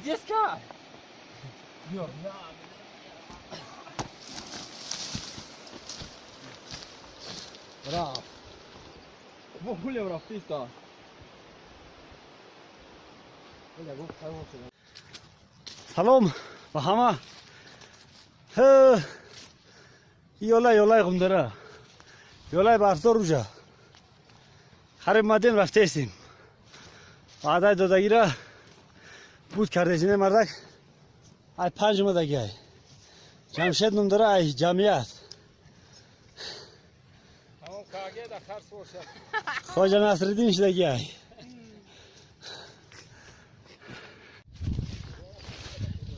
Здесь как? Раф. Салом ба ҳама. Ёлай ёлай ғумдара. Ёлай барфдор уҷа. Хариб мадем рафтаистем. Ваъдаи додагира буд кардесине мардак. Ай панҷ омадаги ай. Ҷамшед ном дора ай ҷамъият. Хоҷа Насриддин шудаги ай.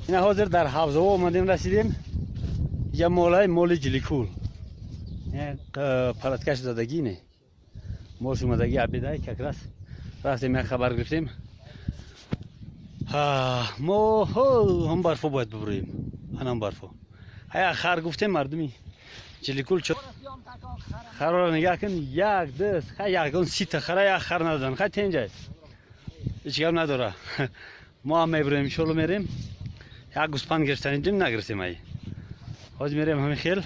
Ина ҳозир дар ҳавзаҳо омадем расидем. Инҷа молай моли Ҷиликул. Палаткаш додагӣ не. Молш омадагӣ абедай как раз рафтем як хабар гирифтем. Мо ҳам барфо бояд бибурем. Анам барфо. Ая хар гуфтем мардуми Ҷиликул хароро нигаҳ кун, як ду хай ягон сита хара як хар надодан. Хай тенҷай. Ҳеҷ гап надора. Мо ҳам мебурем, иншоалло мерем. Як гӯспанд гирифтан дим нагирифтем ай. Ҳозир мерем ҳамин хел.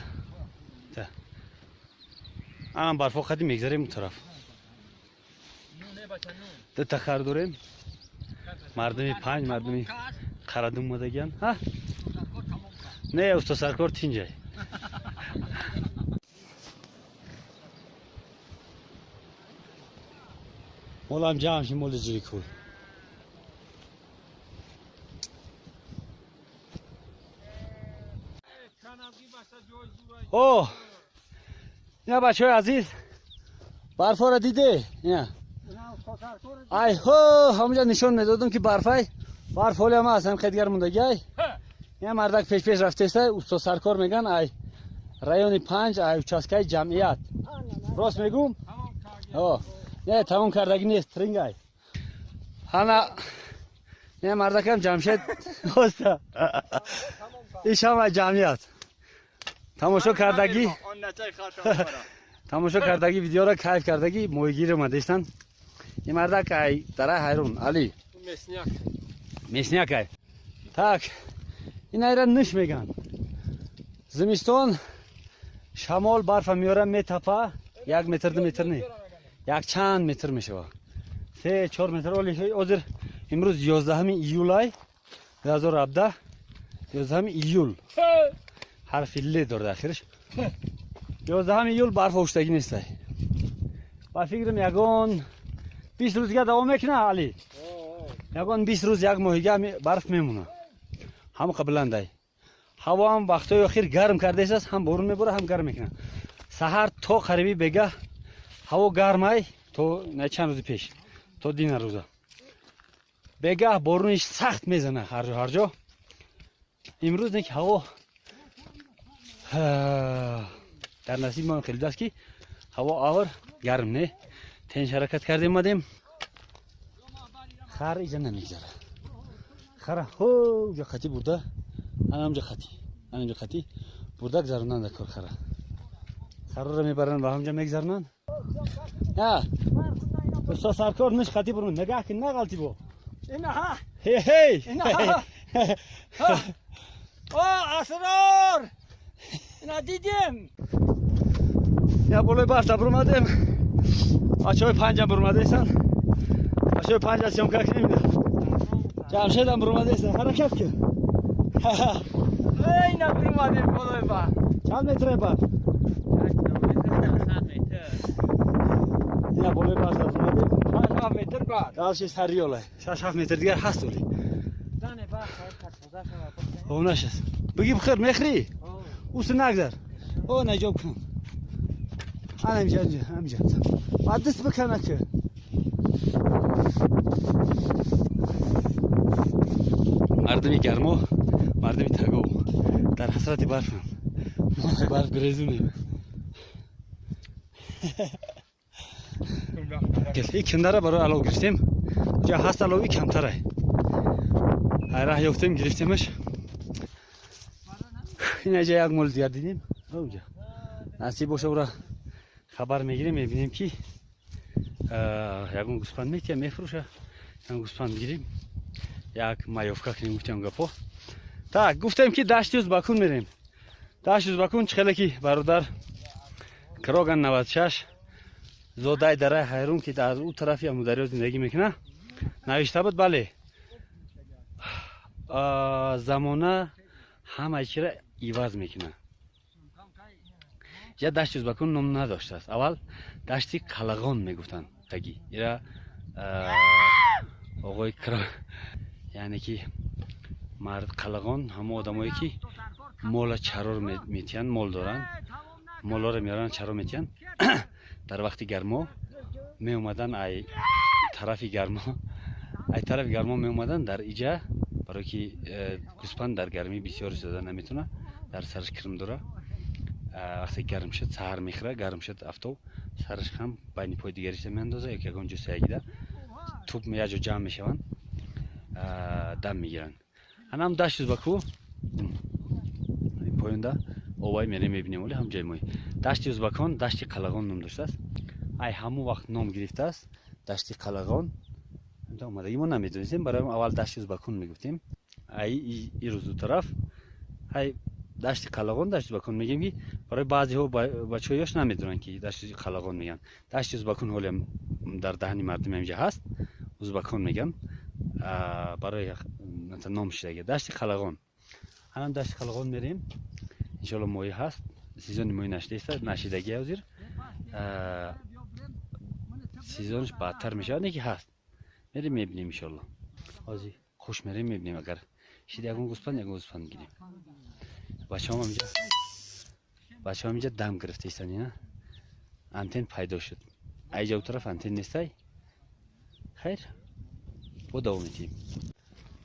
Анам барфо қадим мегзарем он тараф. Дута хар дорем. Мардуми панҷ, мардуми Қарадум омадагиян. Ҳа? Не, усто саркор тинҷай. Молам ҷамъ шид моли Ҷиликул. О! Ина бачаҳои азиз, барфоро диде? Ина. Ай ҳо, ҳамонҷа нишон медодам ки барфай. Барф ҳоле ҳам аст, ҳам хедгар мондагӣ ай. Ина мардак пеш-пеш рафтеста, усто саркор меган ай райони панҷ, ай участкаи ҷамъият. Рост мегум? О, не, тамом кардагӣ нест, тринг ай. Ҳана не мардакам Ҷамшед оста. Иш ҳам ай ҷамъият. Тамошо кардагӣ. Тамошо кардагӣ видеоро кайф кардагӣ моҳигир омадаистанд. Ин мардак ай дараи Ҳайрун, Али. Месняк. Месняк ай. Так. Ин айра ниш меган. Зимистон шамол барфа меора метапа, 1 метр 2 метр не. Як чанд метр мешава. 3-4 метр. Оли ҳозир имрӯз 11 июлай 2017, 11 июл. Ҳарфи Л дорад ахираш. 11 июл барф оштагӣ нестай. Ба фикрам ягон 20 рӯзга давом мекуна Али. Ягон 20 рӯз як моҳига барф мемона. Ҳамақа баландай. Ҳаво ҳам вақтҳои охир гарм кардааст, ҳам борон мебора, ҳам гарм мекунад. Саҳар то қариби бегаҳ ҳаво гармай то на чанд рӯзи пеш, то дина рӯза. Бегаҳ борониш сахт мезана ҳар ҷо ҳар ҷо. Имрӯз не ки ҳаво дар насиби мо хеле аст ки ҳаво авр гарм не. Тенш ҳаракат кардем омадем. Хар иҷа намегзара. Хара ҳо уҷа хати бурда, анамҷа хати, анамҷа хати бурда гузаронанд дар кор хара. Хароро мебаранд ва ҳамҷа мегузаронанд. Ҳа, усто саркор ниш хати бурун, нигаҳ кун, нағалти бо. Инаҳа. Ҳей, ҳей. Инаҳа. О, Асрор! Ина дидем. Я болои барф бурмадем. Бачаҳои панҷам бурмадаистанд. Бачаҳои панҷа съёмка кунем. Ҷамшедам бурмадаистанд. Ҳаракат кун. Эй, ина бурмадем болои барф. Чанд метре барф? Ина болои барф бурмадем. 6-7 метр барф. Далши сари ёлай. 6-7 метр дигар ҳаст оли. Зане барф тоза шава. О, нашаст. Биги бихӯр, мехӯрӣ? Уси нагзар. О, наҷоб кун. Ана инҷа, инҷа, инҷа. Ба даст бикана ки. Мардуми гармо, мардуми тагов дар ҳасрати барфанд. Мо барф гирезунем. И киндара барои алов гирифтем. Ҷа ҳаст алови камтарай. Ай раҳ ёфтем, гирифтемаш. Ина ҷа як мол дигар дидем. Оҷа. Насиб боша ура Хабар мегирем, мебинем, ки ягон гӯспанд метия, мефурӯша, ягон гӯспанд гирем, як маёвка кунем, гуфтем гапо. Так, гуфтем, ки дашти Узбакун мерем. Дашти Узбакун, чихеле ки бародар Кроган 96, зодаи дараи Ҳайрун, ки дар ӯ тарафи Амударё зиндагӣ мекунад, навишта буд. Бале, замона ҳамаи чиро иваз мекунад. Я дашти Узбакун ном надоштааст. Аввал дашти Қалағон мегуфтанд. Таги ира оғои Кро, яъне ки мард қалағон, ҳамо одамое ки мола чарор метиҳанд, мол доранд, молоро меоранд, чаро метиҳанд. Дар вақти гармо меомадан, ай тарафи гармо меомадан дар иҷа, барое ки гӯспанд дар гармӣ бисёр истода наметавона, дар сараш кирм дора. Вақте гарм шуд, саҳар мехӯра, гарм шуд афтоб, сараш ҳам байни пои дигариша меандоза ё ягон ҷо саягида туп як ҷо ҷамъ мешаванд, дам мегиранд. Анам дашти Узбаку поёнда овай мерем, мебинем. Оли ҳам ҷои мои дашти Узбакон дашти Қалағон ном доштааст. Ай ҳамун вақт ном гирифтааст дашти Қалағон. Омадаги мо намедонистем, барои аввал дашти Узбакун мегуфтем. Ай ирӯзу тараф ай дашти Қалағон, дашти Узбакун мегем, ки барои баъзеҳо бачаҳои ёш намедонанд, ки дашти Қалағон мегӯянд. Дашти Узбакун ҳолиам дар даҳани мардум ҳаминҷа ҳаст, Узбакон мегӯянд. Барои ном шидаги дашти Қалағон. Анам дашти Қалағон мерем, иншоалло моҳӣ ҳаст. Сезони моҳӣ нашидаиста, нашидаги ҳозир, сезонаш баъдтар мешавад, не ки ҳаст. Мерем, мебинем, иншоалло. Ҳозир хуш мерем, мебинем, агар шида ягон гӯспанд, ягон гӯспанд гирем. Бачаҳом инҷа дам гирифта истанд. Ина антен пайдо шуд, айҷа тараф антен нестай. Хайр, бо давом медиҳем.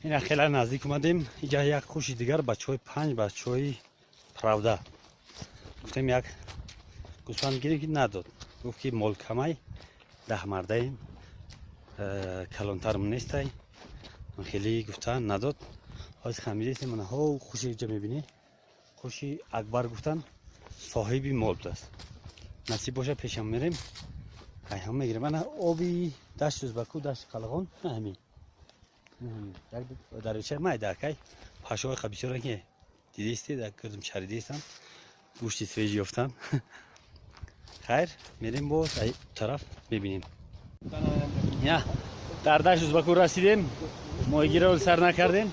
Ина хеле наздик омадем. Иҷа як хуши дигар, бачаҳои панҷ, бачаҳои правда. Гуфтем, як гӯсфанд гирем, ки надод. Гуфт, ки мол камай, 10 мардаем, калонтарм нестай. Хеле гуфтан, надод. Ҳозир хамидестем. Мана ҳо хуши иҷа мебинӣ, хуши Акбар гуфтан, соҳиби мол будааст. Насиб боша, пешам мерем, ҳам мегирем. Ана оби дашти Узбаку, дашти Қалағон, ҳамин як дарёча майдакай, пашои ха бисёра ки дидисти, кирдум чаридистам, гӯшти свежий ёфтам. Хайр, мерем, боз ай тараф мебинем. Я дар дашти Узбаку расидем, моҳигиро сар накардем.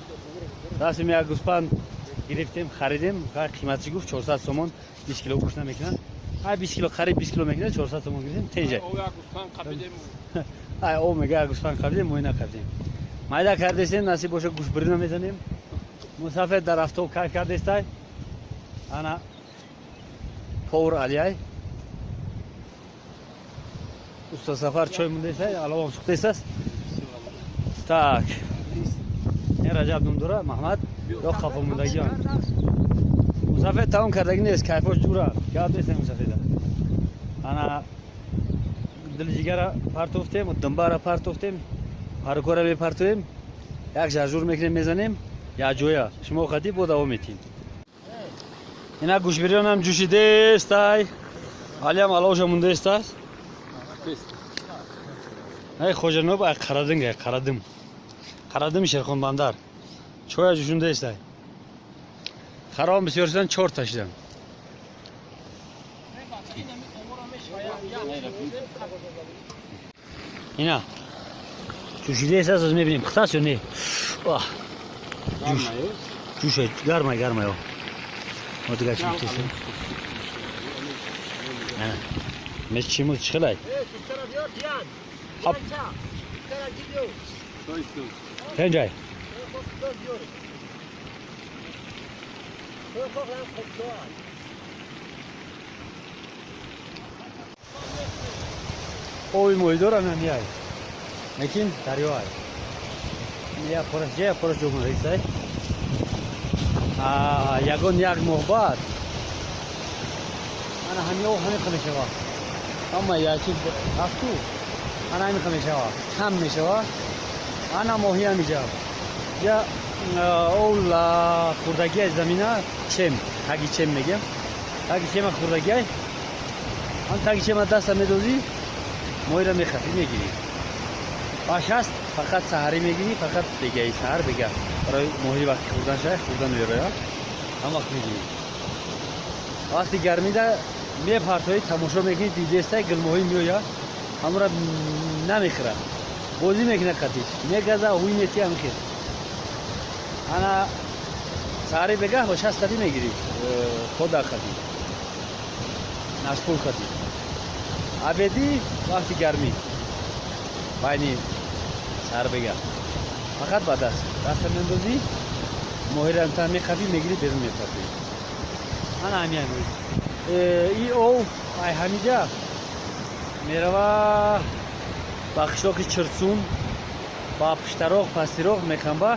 Рафтем, як гӯспанд гирифтем, харидем. Қиматаш гуфт 400 сомон, 20 кило гӯшт намекунад. Ай 20 кило, қариб 20 кило мекунад, 400 сомон гирифтем. Тенҷа ай об мега, як гӯспанд қабидем, моҳӣ накардем. Майда кардесем, насиб боша, гӯшбирина мезанем. Мусафир дар афтоб кайф кардестай. Ана повар Алияй, уста Сафар чой мондестай, аловам сухтесаст. Так, ин Раҷаб ном дора, Маҳмад ё қафо мондагиён. Мусафир тамом кардагӣ нест, кайфош ҷура, гап нест мусафида. Ана дилҷигара партофтем, думбара партофтем, парукора мепартоем, як жажур мекунем, мезанем як ҷоя. Шумо қадӣ бо давом метиҳем. Ина гӯшбирёнам ҷӯшидестай, Алиам аловша мондеистааст. Ай Хоҷаноб, ай Қарадинг, ай Қарадим, Қарадими Шерхонбандар чоя ҷӯшундаистай. Харом бисёр шудан, чорта шидан. Ина ҷӯшидааст, аз мебинем, пухтааст ё не. Ҷӯш гармай, гармай. Мо дигар чӣ гуфтесем? Мечимуз чихелай? Тенҷай. Оби моҳидор ана миай, лекин дарё ай я пораш ҷа пораш ҷо. Ягон як моҳ баъд ана ҳами об ҳамиқа мешава. Ама ячи ҳасту, ана ҳамиқа мешава, кам мешава. Ана моҳӣ ҳамиҷа я об хурдагиай, замина чем таги чем мегем, таги чема хурдагиай. Ҳам таги чема даста медозӣ, моҳиро мехафӣ, мегирӣ. Ба шаст фақат саҳарӣ мегирӣ, фақат бегаи саҳар бега. Барои моҳӣ вақти хӯрдан шавад, хӯрдан мерояд, ҳам вақт мегирӣ. Вақти гармида мепартоӣ, тамошо мекунӣ, дидестай гулмоҳӣ меояд, ҳамонро намехӯрад. Бозӣ мекунад қатиш, мегаза, ҳуй мети ҳамхел. Ана саҳари бегаҳ ба шаст қатӣ мегирӣ, хода қатӣ, нашпул қатӣ. Обедӣ вақти гармӣ, байни саҳар бегаҳ фақат ба даст. Даста мендозӣ, моҳиро та мехафӣ, мегирӣ, берун мепартоӣ. Ана ҳамин моҳӣ. И ов ай ҳамиҷа мерава ба қишлоқи Чирсун, ба Пуштароғ, Пастироғ, Мехамба.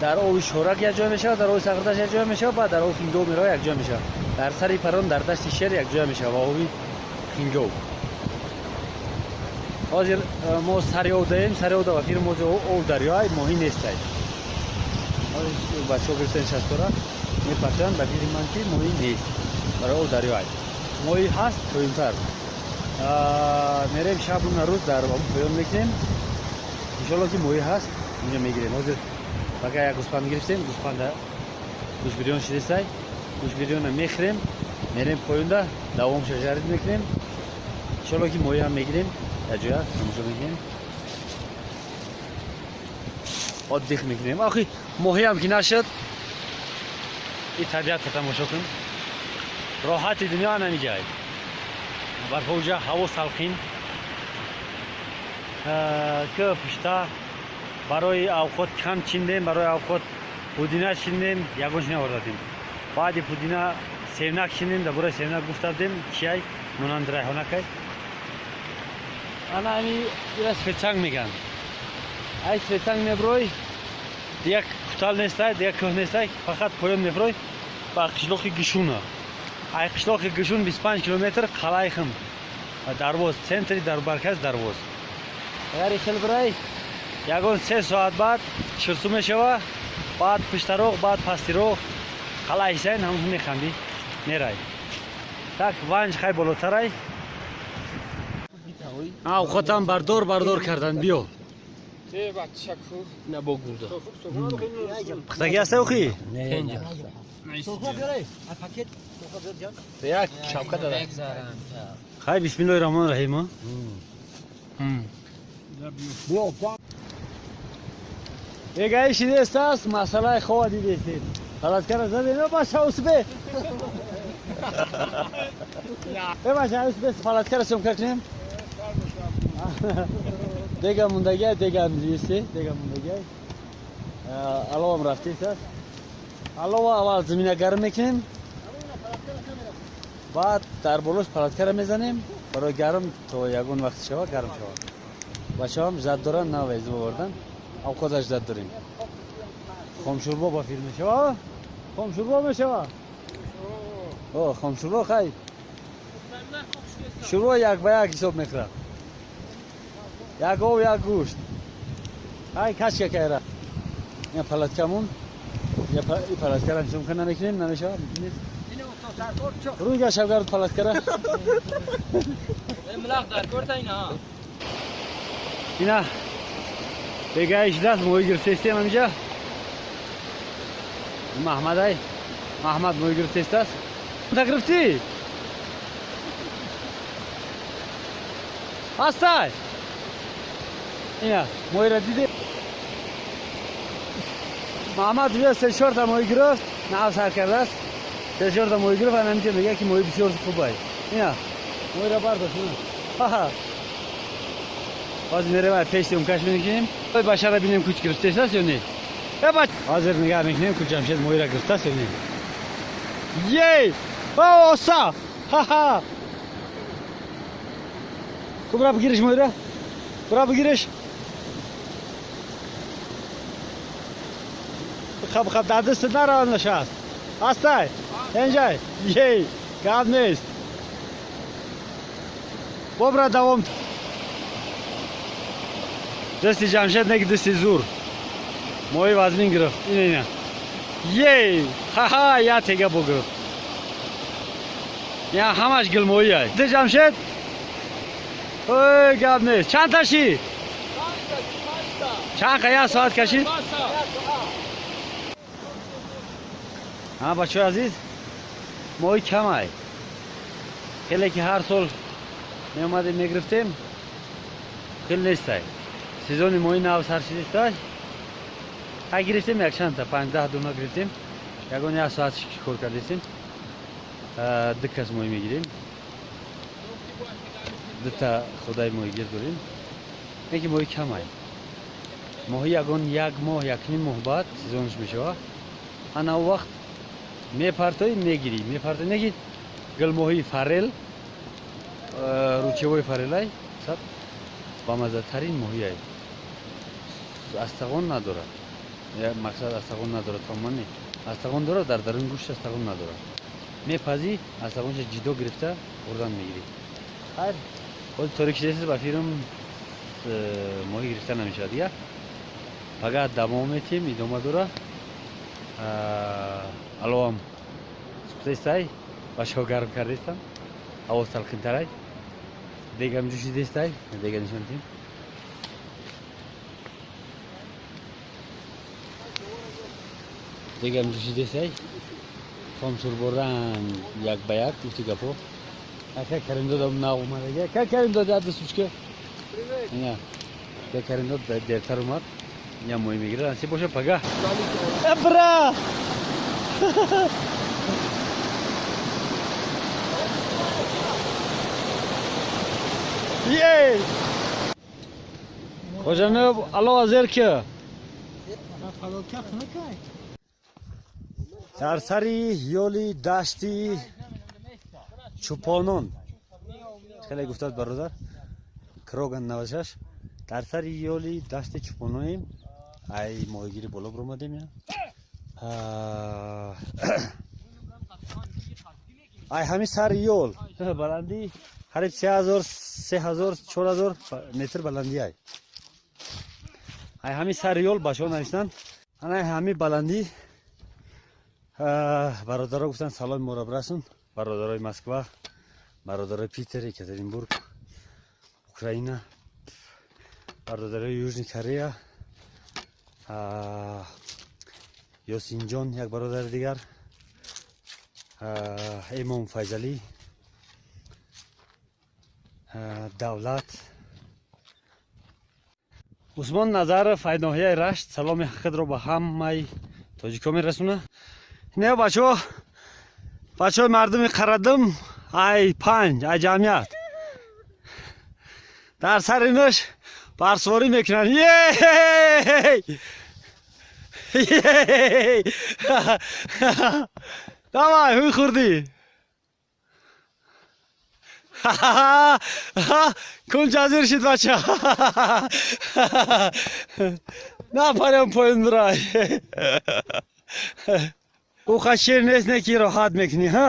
Дар ови Шорак якҷоя мешавад, дар ови Сағирдашт якҷоя мешавад, баъд дар ови Хингов мерава, якҷоя мешавад. Дар сари парон, дар дашти Шер якҷоя мешавад ва ови Хингов. Ҳозир мо сари ов даем, сари ов да вақти мо ов дарёай, моҳӣ нестай. Ҳозир бачаҳо гирифта нишастора мепартоянд, ба фикри ман ки моҳӣ нест, барои ов дарёай. Моҳӣ ҳаст поёнтар. Мерем шабу рӯз дар поён мекунем. Иншоалло ки моҳӣ ҳаст, инҷо мегирем. Ҳозир фақат як гӯспанд гирифтем, гӯспанда гӯшбирён шидесай, гӯшбирёнро мехӯрем, мерем поёнда, давомша жарид мекунем. Иншоалло ки моҳӣ ҳам мегирем, якҷоя тамошо мекунем. Отдых мекунем. Охи моҳӣ ҳам ки нашуд, ин табиатро тамошо кун. Роҳати дунё ана ҳамиҷай. Барфоҷа, ҳаво салқин. Ки пушта барои авқот кам чиндем, барои авқот пудина чиндем, ягонш наовардадем. Баъди пудина севнак чиндем, дар бораи севнак гуфта будем, чиай монанд райҳонакай. Ана ами ира Светанг меган. Ай Светанг меброй, дигар кутал нестай, дигар кӯҳ нестай, фақат поён меброй ба қишлоқи Гишуна. Ай қишлоқи Гишун 25 километр Қалайхим. Дарвоз, центри дар марказ Дарвоз. Агар ихел бирай, ягон 3 соат баъд Чирсу мешава, баъд Пуштароғ, баъд Пастироғ, Қалаи Ҳисайн, ҳамон механдӣ, мерай. Так Ванҷ хай болотарай. Авқотам бардор бардор кардан, биё. На бо гурда. Пухтагӣ ҳаста охи? Як шавка дада. Хай бисмиллоҳи раҳмони раҳим. Егаи шидест аст, масъалаи хова дидестед. Палаткара задем, баша усбе. Баша усбе, палаткара съёмка кунем. Дега мундагиай, дега мзиесте, дега мундагиай. Аловам рафтест аст. Алова аввал замина гарм мекунем. Баъд дар болош палаткара мезанем, барои гарм то ягон вақт шава, гарм шава. Бачаҳам зад доранд, нав изба овардан. Авқоташ зад дорем. Хомшурбо ба филм мешава? Хомшурбо мешава? О, хомшурбо хай. Шурбо як ба як ҳисоб мехӯрад. Як ов, як гӯшт. Ай кашка кайра. Ин палаткамон. И палаткара съёмка намекунем, намешава? Рӯй гашавгард палаткара. Ина бегаи шидаст, моҳӣ гирифтестем ҳамиҷа. Маҳмадай, Маҳмад моҳӣ гирифтестааст. Та гирифтӣ? Ҳастай? Ина моҳиро диде? Маҳмад ҷа се чорта моҳӣ гирифт, нав сар кардааст. Се чорта моҳӣ гирифт, ана ҳамиҷа мегӯяд ки моҳӣ бисёр хубай. Ина моҳиро бардошт. Ха. Ҳозир мерем ай пеш съёмкаш мекунем. Ой башара бинем куч гирифтестааст ё не. Э бач. Ҳозир нигаҳ мекунем ку Ҷамшед моҳиро гирифтааст ё не. Ей! О, оса! Ха-ха! Кубра бигириш моҳиро. Кубра бигириш. Хаб хаб дар дастат наравад нашаст. Ҳастай? Инҷай. Ей, гап нест. Бобра давом. Дасти Ҷамшед неки дасти зур. Моҳи вазмин гирифт. Ина ина. Ей! Ха-ха, я тега бо гирифт. Я ҳамаш гилмоӣ ай. Ди Ҷамшед? Ой, гап нест. Чанд та шид? Чанд қа як соат кашид? Ҳа, бачаҳои азиз, моҳи камай. Хеле ки ҳар сол меомадем мегирифтем, хеле нестай. Сезони моҳи нав сар шидистай. Ҳа, гирифтем якчандта, 5-10 дуна гирифтем. Ягон як соат кор кардистем. Ду кас моҳӣ мегирем. Дута худаи моҳигир дорем. Неки моҳи камай. Моҳи ягон як моҳ, якним моҳ баъд сезонш мешавад. Ана он вақт мепартоӣ, мегирӣ, мепартоӣ, неки гилмоҳии форель, ручевой форелай, саб бамаззатарин моҳиай. Астағон надорад. Мақсад астағон надорад, тамоман не. Астағон дорад, дар дарун гӯшт астағон надорад. Мепазӣ, астағонша ҷидо гирифта хӯрдан мегирӣ. Хайр, боз торик шидааст, ба фирм моҳӣ гирифта намешавад дигар. Пага давом метиҳем, идома дора. Аловам сӯхтаистай, бачаҳо гарм кардистам, ҳаво салқинтарай. Дегам ҷӯшидистай, дега нишон диҳем. Дегам ҷӯшидистай. Хомсурборанг як ба як гуфти гапо. Ака Каримдодам нав омадаги. Ака Каримдод як дастучка. Ина. Ака Каримдод дертар омад. Я моҳӣ мегирад. Насиб боша пага. Бра! Ей! Хоҷаноб, алло зер ки. Дар сари ёли дашти Чӯпонон. Хеле гуфтад бародар. Кроган 96. Дар сари ёли дашти Чӯпоноем. Ай моҳигири боло биромадем я. Ай ҳамин сари ёл баландӣ қариб 3000, 3000, 4000 метр баландӣ ай. Ай ҳамин сари ёл бачаҳо навиштанд. Ана ҳамин баландӣ бародаро гуфтанд саломи моро бирасон. Бародарои Москва, бародарои Питер, Екатеринбург, Украина, бародарои Южный Корея, Ёсинҷон як бародари дигар, Имом Файзалӣ, Давлат, Усмон Назаров, ай ноҳияи Рашт саломи худро ба ҳамаи тоҷикҳо мерасонад. Не бачаҳо, бачаҳои мардуми Қарадум, ай панҷ, ай ҷамъият дар сари нӯш барсворӣ мекунанд. Ей! Ей! Давай, ҳуй хӯрдӣ. Кун ҷазир шид бача. Напарем поин бирай. Ӯ шер нест, не ки роҳат мекунӣ, ҳа?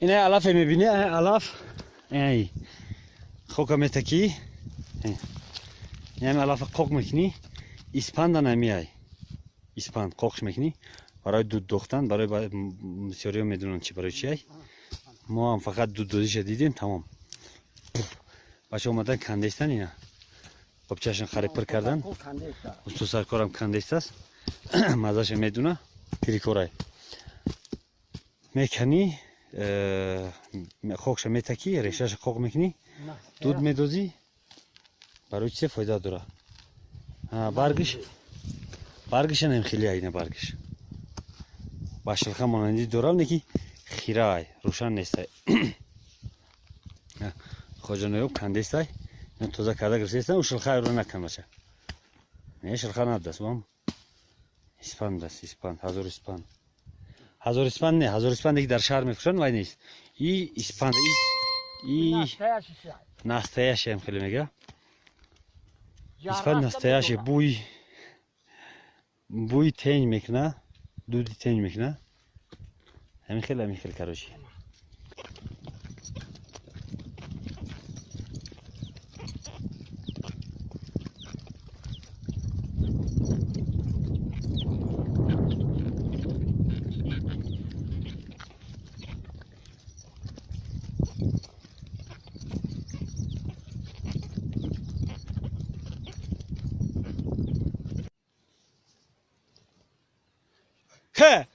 Ина алафе мебинӣ, алаф. Ай. Хока метакӣ. Ин алафа қоқ мекунӣ, испанда намеай. Испанд қоқш мекунӣ барои дуд дохтан, барои бисёриҳо медонанд чи барои чи ай. Мо ҳам фақат дуддозиша дидем, тамом. Бача омадан кандестан ина. Қопчашон хариб пир кардан. Усто саркорам кандестаст. Мазаша медуна, пирикорай. Меканӣ, хокша метакӣ, решаша қоқ мекунӣ, дуд медозӣ, барои чизе фоида дора. Баргиш, баргиша нем хеле ай, на баргиш. Ба шилха монандӣ дорам, неки хира ай, рӯшан нестай. Хоҷаноёб кандестай, тоза карда гирифтаистан, у шилха айро накан бача. Не, шилха наддаст, вам испанд даст, испанд, ҳазор испанд. Ҳазор испанд не, ҳазор испанд ки дар шаҳр мефурӯшанд, вай нест. И испанд, и настоящий хеле мега. Испанд настоящий бӯи тенҷ мекуна, дуди тенҷ мекуна. Ҳамин хел, ҳамин хел, короче. Хе.